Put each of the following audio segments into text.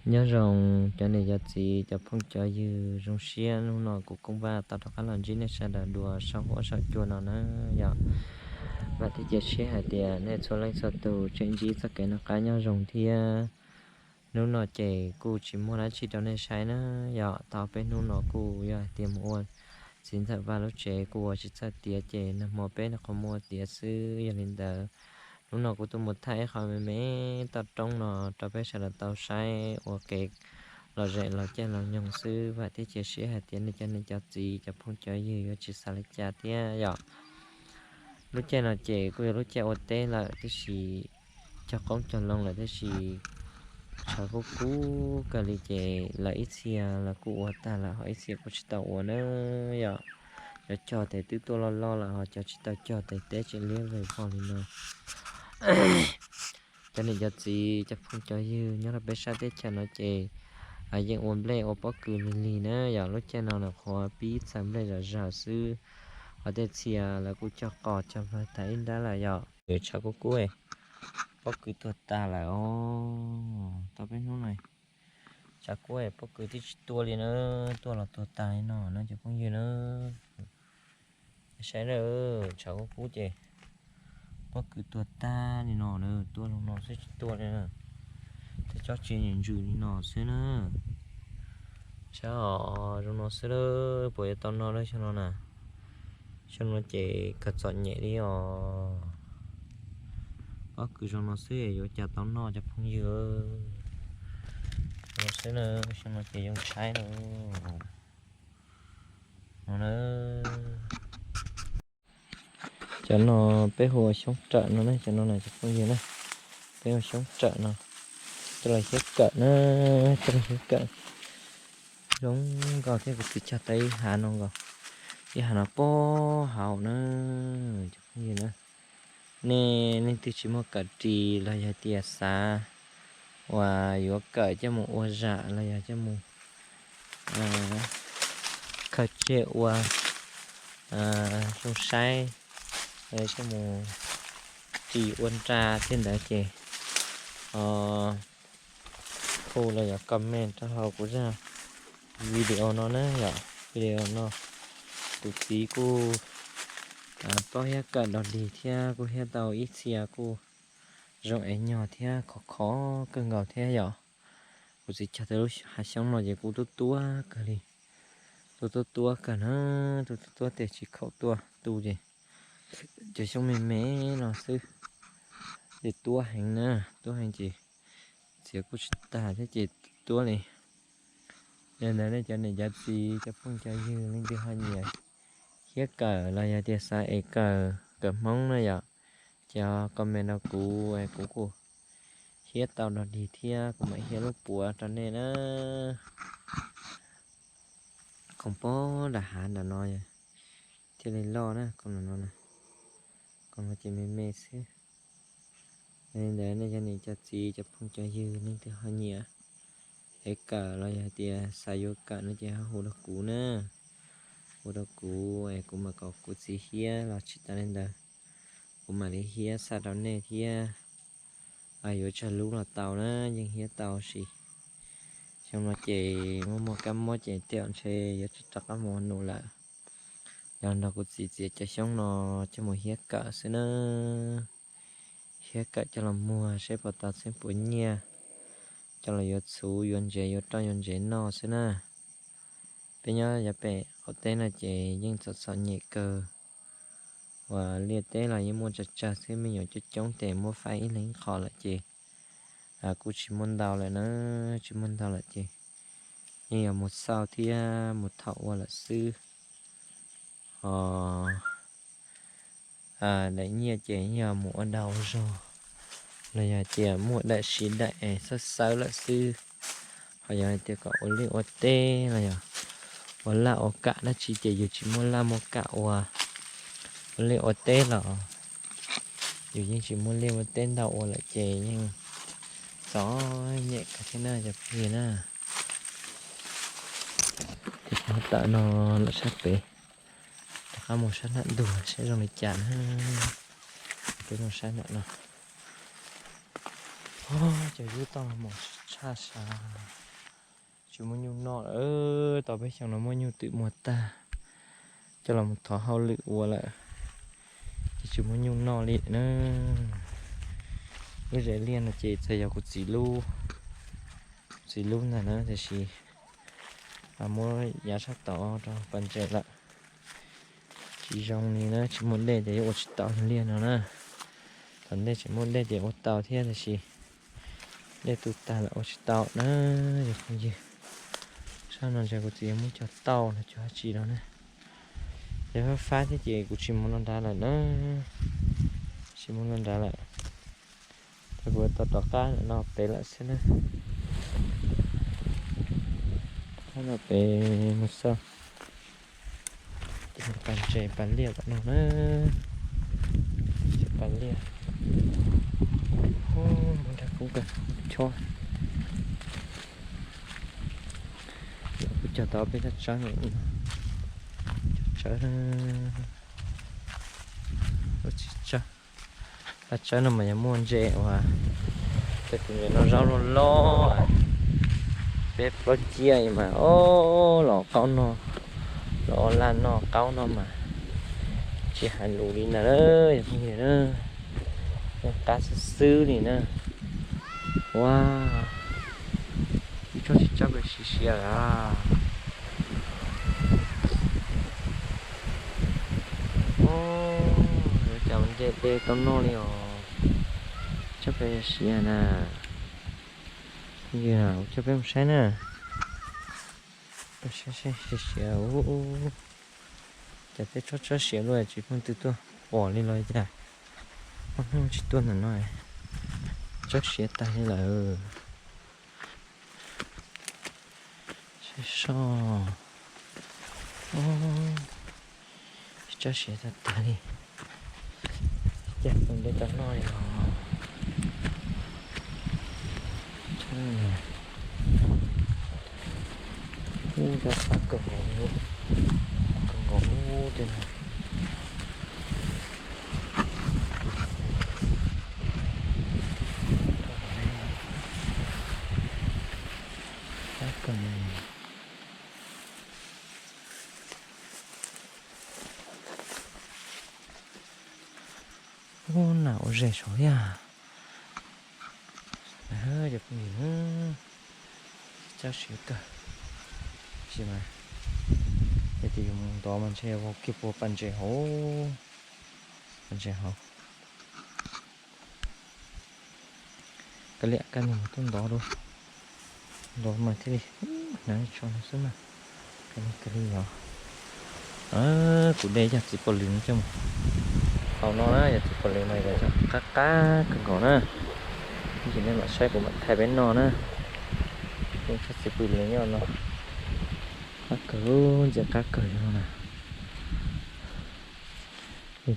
Nyob zoo cov niam cov txiv cov phooj cov ywg, zoo siab hnub no kuv Koob Vaj tau rov qab los ntsib nej sawv daws dua saum huab saum cua no na yom. Vam thiab cia siab hais tias nej txhua leej txhua tus tseem ntsib txoj kev noj qab nyob zoo thiab. Hnub no ces kuj tsis muaj dab tsi rau nej saib na yom. Tau peb hnub no kuj yog hais tias mus ua txiv ntxawm Vaj lub tsev kuj ua tsis txawj tiav ces nag hmo peb nyuam qhuav muab tiav xwb. Yog li ntawd hnub no kuv tuaj mus thaij ib qho me me toj roob no rau peb sawv daws tau saib ua kev lom zem los caij los nyoog xwb. Vam thiab cia siab hais tias nej cov niam cov txiv cov phooj cov ywg yuav tsis xav li cas thiab yom. Lub caij no ces kuj yog lub caij ua teb lawm tiam sis cog qoob cog loo lawm tiam sis tshav kub kub kawg li ces lawv ib txhia lawv kuj ua tag lawm ho ib txhia kuj tsis tau ua na yom. Cov cog tes twb tuaj loj loj lawm ho cov tsis tau cog tes teb tseem liab vog li no. Cov niam cov txiv cov phooj cov ywg nyob rau peb sab teb chaws no ces yeej ua nplej ua pob kws lig lig na yom. Lub caij no nyuam qhuav pib txaws nplej zom zaws xwb, ho tej txhia lawv kuj cog qos cog vawg tas ib nrab lawm yom. Tshav kub kub, pob kws tuag tag lawm os. Tau peb hnub no tshav kub pob kws twb tsis tuaj li na, tuaj los tuag tag li no na cov phooj ywg na. Saib na, tshav kub kub ces pob kws tuag tag li no na, tuaj zoo no xwb tsis tuaj li na. Tej tsob tsev ntsws ntsws li no xwb na. Saib os, zoo no xwb lawm, puas yuav tau noj lawm xyoo no na? Xyoo no ces kawg txom nyem li os. Pob kws zoo no xwb yuav cas tau noj cov phooj ywg. Zoo no xwb na, xyoo no ces yoo tshaib lawm. Cov no peb hu ua xyoob rawm no na, cov no na cov phooj ywg na, peb hu xyoob rawm no. Coj los hiab kawm na, coj los hiab kawm. Zoo nkaus thiab, kuv txiv cog tau ib hav no nkaus, ib hav no puag hauv na. Cov phooj ywg na, nej leej twg tsis muaj kawm ris los yog tias xav uas yuav kawm coj mus ua zam los yog coj mus khaws tseg ua zoo saib, coj mus ris ua nra tej ntawd ces hu los yog comment rau hauv kuv zaj video no na yom. Video no kuv txiv kuj paub hiab kawm dog dig thiab kuj hiab tau ib txhia kuj zoo es nyog thiab khov khov kawg nkaus thiab yom. Kuv txiv cog tau lub hav xyoob no ces kuj tuab tuab kawg li, tuab tuab tuab kawg na, tuab tuab tuab tes tsis khaum tuaj tu ces cov xyoob me me no xwb ces tuab heev na, tuab heev ces txiav kuj tsis tag thiab ces tuab li. Yog li ntawd nej cov niam cov txiv cov phooj cov ywg leej twg ho nyiam hiab kawm los yog tias xav es kawm, kawm Hmoob na yom, ces comment rau kuv es kuv kuj hiab tau dog dig thiab kuv mam hiab lub puav rau nej na. Koom pob nram hav nram no thiaj li loj na, koom no, koom no ces me me xwb. Yog li ntawd nej cov niam cov txiv cov phooj cov ywg leej twg ho nyiam es kawm los yog tias xav yuav kawm no ces ho hu rau kuv na, hu rau kuv es kuv mam kom kuv txiv hiab los tsis tas li ntawd kuv mam li hiab xa rau nej thiab. Yuav tsawg lub los tau na, yeej hiab tau sis xyoo no ces muaj muaj kab mob ces tej zaum ntshe yuav tsum rov qab mus ua num lawm. Yog nrog kuv txiv txiav cov xyoob no coj mus hiab kawm xwb na. Hiab kawm coj los muag seb puas tau txheeb puas nyiaj, coj los yuav txhuv yuav ntsev yuav roj yuav ntsev noj xwb na. Peb nyob yav pem qaum teb no ces yeej txom txom nyem kawg, uas liaj teb los yeej muaj tsawg tsawg xwb, me nyuam coob coob ces muab faib ib leeg ib qho lawm ces kuj tsis muaj ntau lawm na, tsis muaj ntau lawm ces yeej yuav mus xauj thiab mus thauj ua lawm xwb. Ho daim nyiaj ces yeej yog mus ua dag ua zog los yog tias muaj daim siv daim es xawb xawb lawm xwb. Ho yog hais tias kom ua liaj ua teb los yog ua laj ua kam dab tsi ces yus tsis muaj laj muaj kam ua, ua liaj ua teb los yus yeej tsis muaj liaj muaj teb ntau ua lawm ces yeej txom nyem kawg thiab na cov phooj ywg na. Ces tawm no lawm sab pem, rov qab mus sab nram ntug saib zoo li cas na. Peb mus sab nram no. Cov yub toj los mus tsis tshua Tag sab, tsis muaj nyuj noj lawm. Tau peb xyoos no muaj nyuj twm muag tag, coj los mus thov hauj lwm ua lawm, ces tsis muaj nyuj noj li na. Lub zes liaj no ces txawm yog kuv txiv lub, kuv txiv lub ntag na, tiam sis muab yav sab tod rau pas ntses lawm. Tsis zoo li na, tsis muaj dej ces yuav ua tsis tau liaj no na. Thaum ntej tseem muaj dej ces ua tau thiab, tiam sis dej tu tag lawm ua tsis tau na, yog phooj ywg. Sab no ntshe kuv txiv yuav muab cog tauj los cog dab tsi no na. Ces fab fab thiab ces kuv tsis mus no nrad lawm na, tsis mus no nrad lawm. Ces kuv tau rov qab no pem lawm xwb na. Qab no pem mus xauj pas ntses pas liaj tom no na. Pas liaj, mus nrag kub kawg chob. Kuv cog tau peb tab tsawb, cog tsawb, lub txiv tsawb. Tab tsawb no mas yog muaj ntses uas, tej tus ntses no zaub loj loj, peb plaub ciaj mas o, los qaub no, los laj no qaub no mas tsis hais lus li ntag, yog phooj ywg na. Qab xwb xwb li na. Ua, ib tsob txiv tsawb pes siav siav lawm. Yuav cas ua ntej de tau noj li os. Tsob pes siav na. Yog, ua coj peb mus saib na. Peb saib saib siav siav, cas tej tsob tsawb siav luaj tsis muaj leej twg tuaj pom li los cas. Muaj hnub tsis tuaj ntawm no, tsawb siav tag li lawm. Saib soj, tsawb siav tag tag li. Cas tus ntev tau noj li os. Ub, qab kawg nkaus, kawg nkaus ub tej no. Qab kawg. Ub, nam ua zes saud thiab. Cov phooj ywg, tsawb siav kawg. Tab sis mas yog tias yus mus ntov mas ntshe vau kiag puag pas ntses hauv, pas ntses hauv. Kav liam, kab niag mus tuaj ntov dua, ntov mas thiaj li hnav tso no xwb mas. Kav liam, kav liam yog. Kuv de cov txiv pos lws no coj mus haus no na, cov txiv pos lws no yog cov qab qab kawg nkaus na. Ib chim nej mam saib kuv mam thaij peb noj na. Cov txiv pos lws nyob no qab kawg, ntxim qab kawg li no na.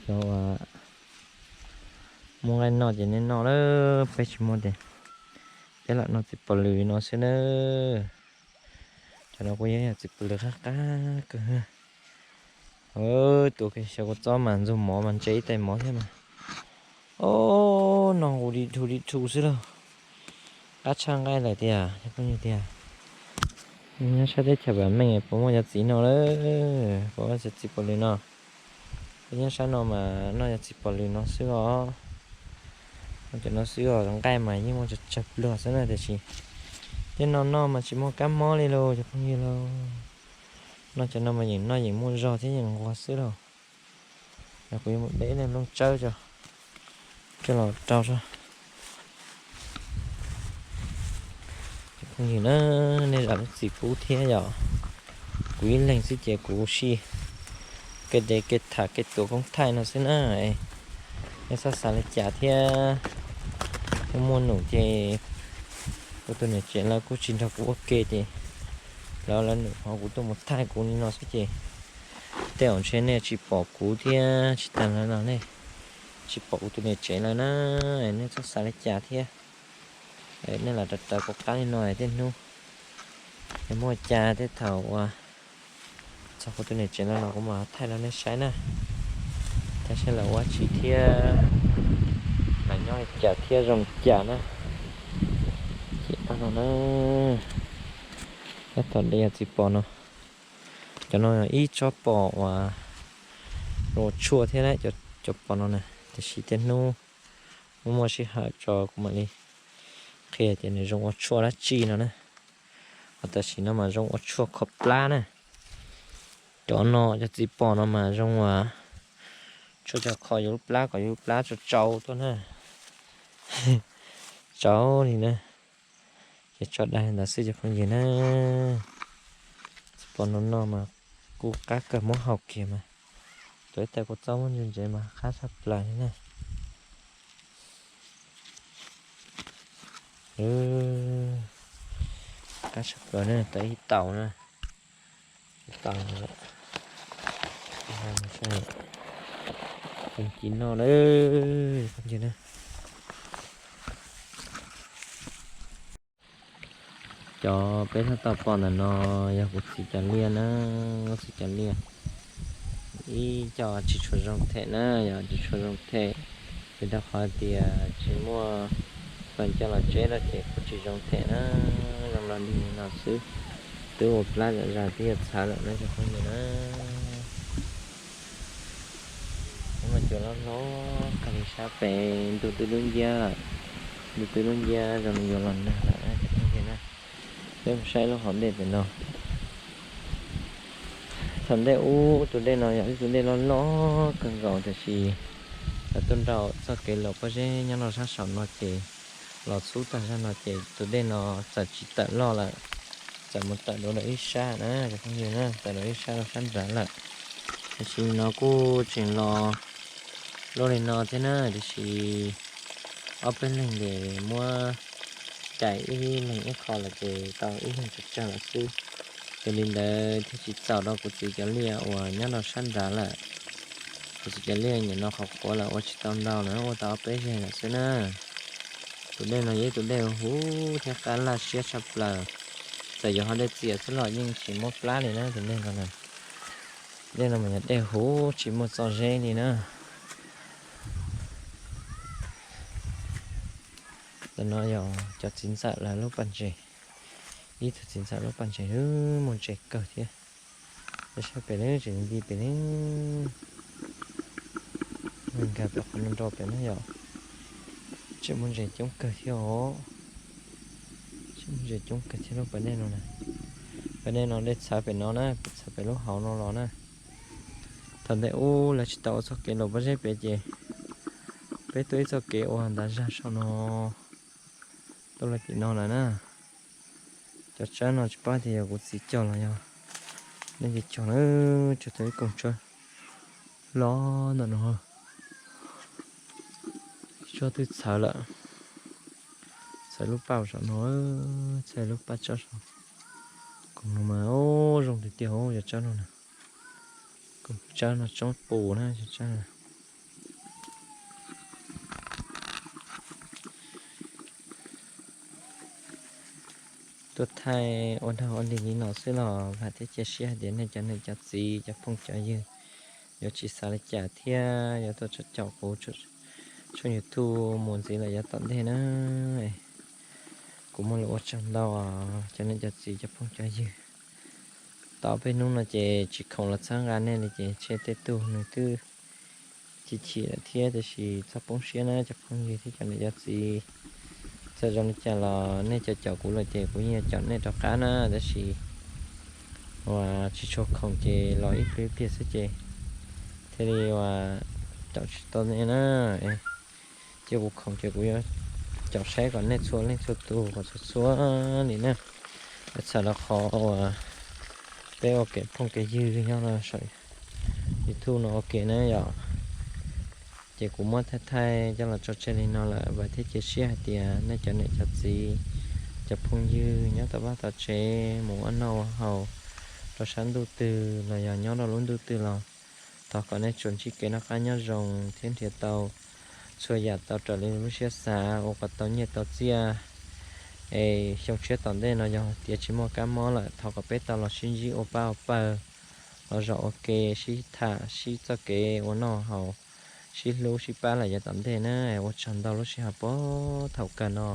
Cov uas muaj nqaij noj ces nej noj na, peb tsis muaj ces peb lam noj txiv pos lws no xwb na. Cov no kuj yog txiv pos lws qab qab kawg. Tuav kiag xyov kuv txob mas ntxuag mov mas ntse ib tais mov thiab mas. Ob, no hu di thu di thu xwb lauj. Qab tshaj nqaij lawm tiag cov phooj ywg tiag. Nyob sab teb chaws vam meej puas muaj cov txiv no lawm, puas muaj cov txiv pos lws no. Peb nyob sab no mas noj cov txiv pos lws no xwb os. Noj cov no xwb os, nqaij mas yeej muaj tsawg tsawg pluag xwb na, tiam sis tej no noj mas tsis muaj kab mob li lauj cov phooj ywg lauj. Noj cov no mas yeem noj yeem muaj zog thiab yeem nquag xwb lauj. Yog kuv yuav mus de ib leeg nplooj tsawb tso, coj los rau tso. Cov phooj ywg na, nej zam lub txim pub thiab yom. Kuv ib leeg xwb ces kuv sim kev de kev tham kev tuav koob thaij no xwb na. Nej txhob xav li cas thiab. Muaj muaj num ces kuv tus niam tsev lawv kuj tsis nrog kuv ua ke ces lawv lawv num hov kuv tuaj mus thaij kuv li no xwb ces tej zaum ntshe nej tsis pom kuv thiab tsis tas lawv los nej tsis pom kuv tus niam tsev lawv na. Nej txhob xav li cas thiab. Nej los raws raws kuv qab li no tej hnub es muaj cas tej thaum uas txog kuv tus niam tsev lawv los kuv mam thaij rau nej saib na. Thaij saib lawv ua dab tsi thiab, lawv nyob li cas thiab zoo li cas na. Ces No na, tab tom de yog txiv pos no. Cov no ib tsob pos uas zoo ua tshuaj thiab na, cov pos no na, tiam sis tej hnub muaj muaj sij hawm tso kuv mam li qhia tias nws zoo ua tshuaj dab tsi no na. Ho tam sim no mas zoo ua tshuaj kho plab na. Cov no cov txiv pos no mas zoo uas tshuaj coj kho yus lub plab kom yus lub plab tsau tsau tuaj na. Tsau li na. Ces tso daig ntawd xwb cov phooj ywg na. Txiv pos no no mas kuj qab kawg, muab hau kiag mas, tuav ib tais kua txob muab ntse ntsev mas qab tshaj plaws li na. Qab tshaj plaws na, tau ib taus na. Ib taus lawm. Ib hau no saib, ci noj lawm phooj ywg na. Cov peb tab tom pom ntawm no yog kuv txiv cov liaj na, kuv txiv cov liaj. Ib co tsis tshua zoo them na, yog tsis tshua zoo them, vim rau qhov tias tsis muaj feem coj los tseb lawm ces kuj tsis zoo them na, zoo los dig li no xwb. Twb ua plab zom zaws twb yuav txhawv lawm na cov phooj ywg na. Hnub no cua loj hlob kawg li sab pem, ntuj twb lub nciab lawm, ntuj twb lub nciab zoo li yuav los nag lawm na cov phooj ywg na. Peb mus saib lub hauv ntej pem no. Thaum ntej ub tus dej no yog ib tus dej loj loj kawg nkaus tiam sis lawv tuaj nrau txoj kev luam pob zeb nyob rau sab saum no ces los xub tag zog no ces tus dej no txawm tsis tawm loj lawm, txawm mus tawm rau ib sab na cov phooj ywg na, tawm rau ib sab rau sab nrad lawm. Tiam sis no kuj tseem los luaj li no thiab na, tiam sis ob peb leeg ces muab cais ib leeg ib qho lawm ces tau ib leeg tsawg tsawg lawm xwb. Yog li ntawd thiaj tsis txaus rau kuv txiv cov liaj uas nyob rau sab nrad lawm. Kuv txiv cov liaj nim no qhov qhuav lawm ua tsis tau ntau lawm, ua tau ob peb zeg lawm xwb na. Tus dej no yog ib tus dej huv thiab qab laj siab tshaj plaws. Txawm yuav haus dej txias xwb los yeej tsis muaj plab li na tus dej no na. Dej no mas yog dej huv tsis muaj txoj zeb li na. Ntawm no yog cov txiv ntxawm lawv lub pas ntses. Ib tug txiv ntxawm lub pas ntses muaj ntses kawg thiab. Peb saib pem ne, tseem nti pem ne. Nkag pem qhov no nrau pem na yom. Tseem muaj ntses coob kawg thiab os. Tseem muaj ntses coob kawg thiab lub pas dej no na. Pas dej no dej txhawv pem no na, txhawv pem lub hauv no los na. Thaum ntej ub lawv tsis tau ua txoj kev luam pob zeb pem ces peb tuaj ib txoj kev ua ntav zag saum no tuaj los tim no lawm na. Cov tsawb no tsis paub tias yog kuv txiv cog los yog leej twg cog na, tsuas tau ib koog tsawb hlob ntawm no. Tsob twb txhawv lawm, txhawv lub paj saum no, txhawv lub paj tsob saum. Koog no mas zoo tiag tiag cov tsawb no na. Koog tsawb no tsoob pus na cov tsawb no. Tuaj thaij ua dag ua dig li no xwb los vam thiab cia siab hais tias nej cov niam cov txiv cov phooj cov ywg yuav tsis xav li cas thiab yuav tuaj caum kuv tshooj YouTube mus ntxiv lawm yav tom ntej na. Kuv muaj lus ua tsaug ntau cov niam cov txiv cov phooj cov ywg. Tau peb hnub no ces tsis khoom los txhawb nqa nej li ces ntshe tej tug nws twb chim chim lawm thiab, tiam sis txhob poob siab na cov phooj ywg thiab cov niam cov txiv. Txawm zoo li cas los nej caum caum kuv lawm ces kuv yeej yuav caum nej rov qab na, tab sis uas tsis tshua khoom ces los ib pliag ib pliag xwb ces thiaj li uas caum tsis tau nej na. Ces kuv khoom ces kuv yuav caum saib kom nej txhua leej txhua tus kom txhua txhua li na. Txhawm rau qhov uas peb ua kev phooj kev ywg nyob rau saum YouTube no ua ke na yom. Ces kuv muab thaij thaij coj los tso tseg li no lawm, vam thiab cia siab hais tias nej cov niam cov txiv cov phooj ywg nyob tom vaj tom tsev mus ua noj ua haus rau sab ntuj twg los yog nyob rau lub ntuj twg los thov kom nej tsuas ntsib kev noj qab nyob zoo thiab nrhiav tau txhua yam tau raws li lub siab xav, ua kom tau nyiaj tau txiaj. Es xyoo tshiab tom ntej no yog tias tsis muaj kab mob lawm thov kom peb tau los sib ntsib ua pab ua pawg los zaum ua ke sib tham sib txoj kev ua noj haus, sib hlub sib pab lawm yav tom ntej na. Ua tsaug ntau lub sij hawm puag thaum kawg no.